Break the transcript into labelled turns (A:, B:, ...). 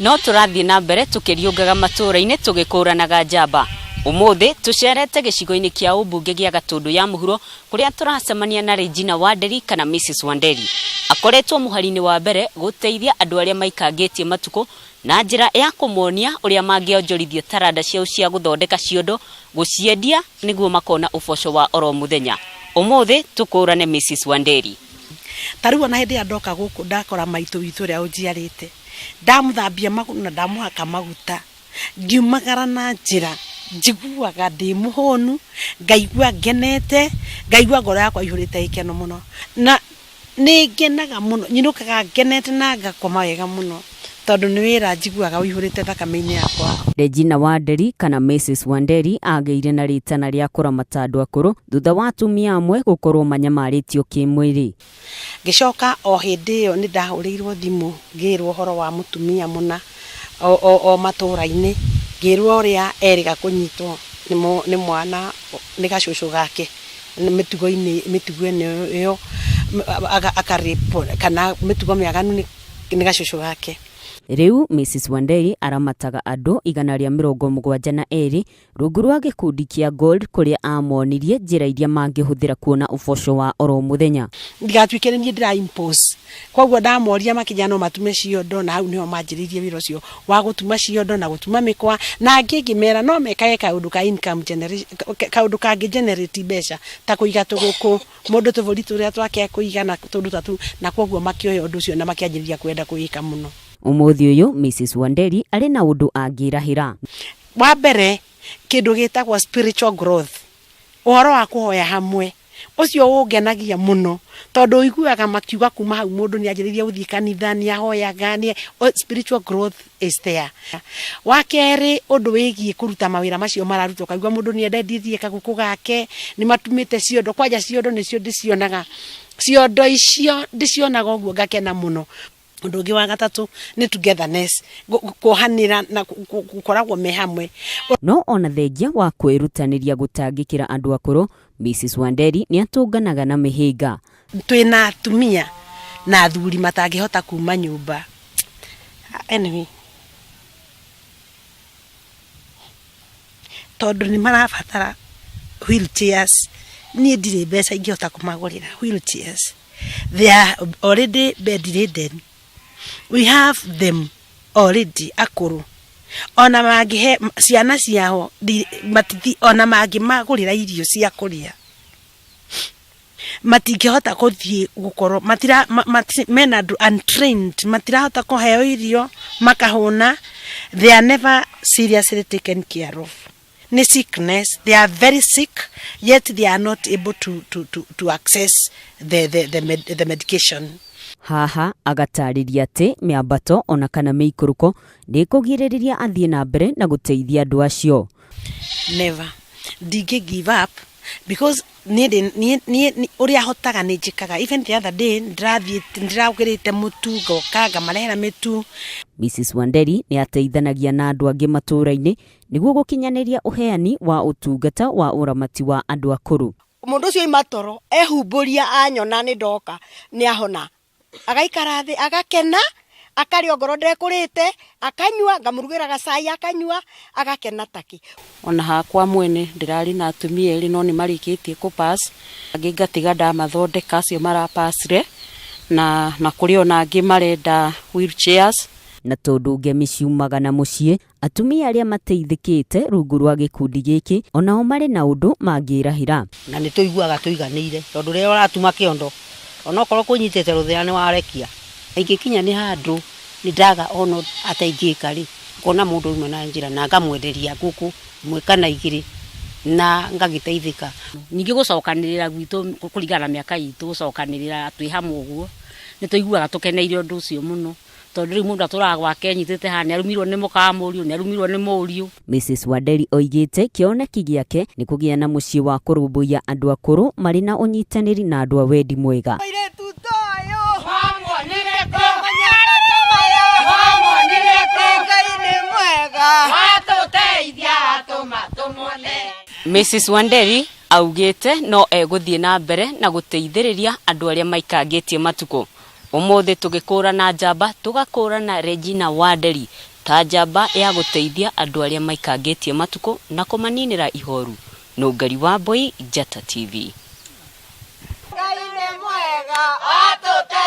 A: No tũrathiĩ na mbere tũkĩriũngaga matũũra-inĩ tũgĩkũranaga njamba. Ũmũthĩ tũcerete gĩcigo-inĩ kĩa ũmbunge gĩa Gatũndũ ya Mũhuro kũrĩa tũracemania na Regina Wanderi kana Mrs Wanderi. Akoretwo mũhari-inĩ wa mbere gũteithia andũ arĩa maikangĩtie matukũ na njĩra ya kũmonia ũrĩa mangĩonjorithia taranda ciao cia gũthondeka ciondo, gũciendia nĩguo makona ũboco wa oro mũthenya. Ũmũthĩ tũkũrane Mrs Wanderi.
B: Ta rĩu ona hĩndĩ ĩrĩa ndoka gũkũ ndakora maitũ witũ ũrĩa ũnjiarĩte, ndamũthambia magũrũ na ndamũhaka maguta, ngiumagara na njĩra, njiguaga ndĩ mũhũnu, ngaigua ngenete, ngaigua ngoro yakwa ĩihũrĩte gĩkeno mũno. Na nĩ ngenaga mũno, nyinũkaga ngenete na ngakoma wega mũno, tondũ nĩ wĩra njiguaga ũihũrĩte thakame-inĩ yakwa.
A: Regina Wanderi kana Mrs Wanderi agĩire na rĩtana rĩa kũramata andũ akũrũ thutha wa atumia amwe gũkorwo manyamarĩtio kĩmwĩrĩ.
B: Ngĩcoka o hĩndĩ ĩyo nĩ ndahũrĩirwo thimũ ngĩrwo ũhoro wa mũtumia mũna o matũra-inĩ, ngĩrwo ũrĩa erĩga kũnyitwo nĩ mwana nĩ gacũcũ gake mĩtugo-inĩ mĩtugo ĩyo aka rape kana mĩtugo mĩaganu nĩ gacũcũ gake.
A: Rĩu Mrs Wanderi aramataga andũ 172 Rungu rwa gĩkundi kĩa Gold kũrĩa amonirie njĩra iria mangĩhũthĩra kuona ũboco wa oro mũthenya.
B: Ndigatuĩke nĩ niĩ ndĩra impose. Koguo ndamoria makĩnjĩra no matume ciondo na hau nĩho manjĩrĩirie wĩra ũcio wa gũtuma ciondo na gũtuma mĩkwa. Na angĩ ngĩmera no mekage kaũndũ ka income generation, kaũndũ kangĩ generate mbeca ta kũiga tũgũkũ, mũndũ tũbũri tũrĩa twake ekũiga na tũndũ ta tũu, na koguo makĩoya ũndũ ũcio na makĩanjĩrĩria kwenda kũwĩka mũno.
A: Ũmũthĩ ũyũ Mrs Wanderi arĩ na ũndũ angĩrahĩra.
B: Wa mbere, kĩndũ gĩtagwo spiritual growth, ũhoro wa kũhoya hamwe, ũcio ũngenagia mũno, tondũ ũiguaga makiuga kuma hau mũndũ nĩ anjĩrĩirie gũthiĩ kanitha, nĩ ahoyaga, nĩ spiritual growth is there. Wa kerĩ, ũndũ wĩgiĩ kũruta mawĩra macio mararuta, ũkaigua mũndũ nĩ endetie kagũkũ gake, nĩ matumĩte ciondo, kwanja ciondo nĩcio ndĩcionaga, ciondo icio ndĩcionaga ũguo ngakena mũno. Ũndũ ũngĩ wa gatatũ nĩ togetherness, kuohanĩra na gũkoragwo me hamwe.
A: No ona thengia wa kwĩrutanĩria gũtangĩkĩra andũ akũrũ, Mrs Wanderi nĩ atũnganaga na mĩhĩnga.
B: Twĩna atumia na athuri matangĩhota kuma nyũmba. Anyway, tondũ nĩ marabatara wheelchairs, niĩ ndirĩ mbeca ingĩhota kũmagũrĩra wheelchairs. They are already bedridden. We have them already akũrũ. Ona mangĩhe ciana ciao matithi ona mangĩmagũrĩra irio cia kũrĩa matingĩhota gũthiĩ gũkorwo matira mena andũ untrained matirahota kũheo irio makahũna. They are never seriously taken care of. Nĩ sickness, they are very sick yet they are not able to, to, to, to access the, the, the, med, the medication.
A: Haha agatarĩria atĩ mĩambato ona kana mĩikũrũko ndĩkũgirĩrĩria athiĩ na mbere na gũteithia andũ acio.
B: Never ndingĩ give up because niĩ niĩ ũrĩa hotaga nĩ njĩkaga. Even the other day ndĩrathiĩ ndĩragĩrĩte mũtu ngoka ngamarehera mĩtu.
A: Mrs Wanderi nĩ ateithanagia na andũ angĩ matũũra-inĩ nĩguo gũkinyanĩria ũheani wa ũtungata wa ũramati wa andũ akũrũ.
C: Mũndũ ũcio aima toro ehumbũria anyona nĩ ndoka nĩ ahona, agaikara thĩ agakena, akarĩa ongorwo ndekũrĩte, akanyua, ngamũrugĩra gacai akanyua, agakena takĩ.
D: Ona hakwa mwene ndĩrarĩ na atumia erĩ no nĩ marĩkĩtie kũ pass, angĩ ngatiga ndamathondeka acio mara pass ire, na kũrĩ ona angĩ marenda wheel chairs.
A: Na tondũ ngemi ciumaga na mũciĩ, Atumia arĩa mateithĩkĩte rungu rwa gĩkundi gĩkĩ onao marĩ na ũndũ mangĩrahĩra.
E: Na nĩ tũiguaga tũiganĩire tondũ rĩrĩa ũratuma kĩondo onokorwo kũnyitĩte rũthĩa nĩ warekia. Ingĩkinya nĩ handũ nĩ ndaga ona atĩa ingĩka rĩ, ngona mũndũ auma na njĩra na ngamwenderia ngũkũ ĩmwe kana igĩrĩ na ngagĩteithĩka.
F: Ningĩ gũcokanĩrĩra gwitũ kũringana na mĩaka itũ gũcokanĩrĩra twĩ hamwe ũguo, nĩ tũiguaga tũkeneire ũndũ ũcio mũno. Tondũ rĩu mũndũ atũraga gwake enyitĩte haha, nĩ arumirwo nĩ mũka wa mũriũ, nĩ arumirwo nĩ mũriũ.
A: Mrs Wanderi oigĩte kĩoneki gĩake nĩ kũgĩa na mũciĩ wa kũrũmbũiya andũ akũrũ marĩ na ũnyitanĩri na andũ a wendi mwega. Mrs Wanderi augĩte no egũthiĩ na mbere na gũteithĩrĩria andũ arĩa maikangĩtie matukũ. Ũmũthĩ tũgĩkũrana njamba, tũgakũrana Regina Wanderi. ta njamba ya gũteithia andũ arĩa maikangĩtie matukũ na kũmaninĩra ihoru. Nũngari Wambui, Njata TV.
G: Ngai nĩ mwega atũte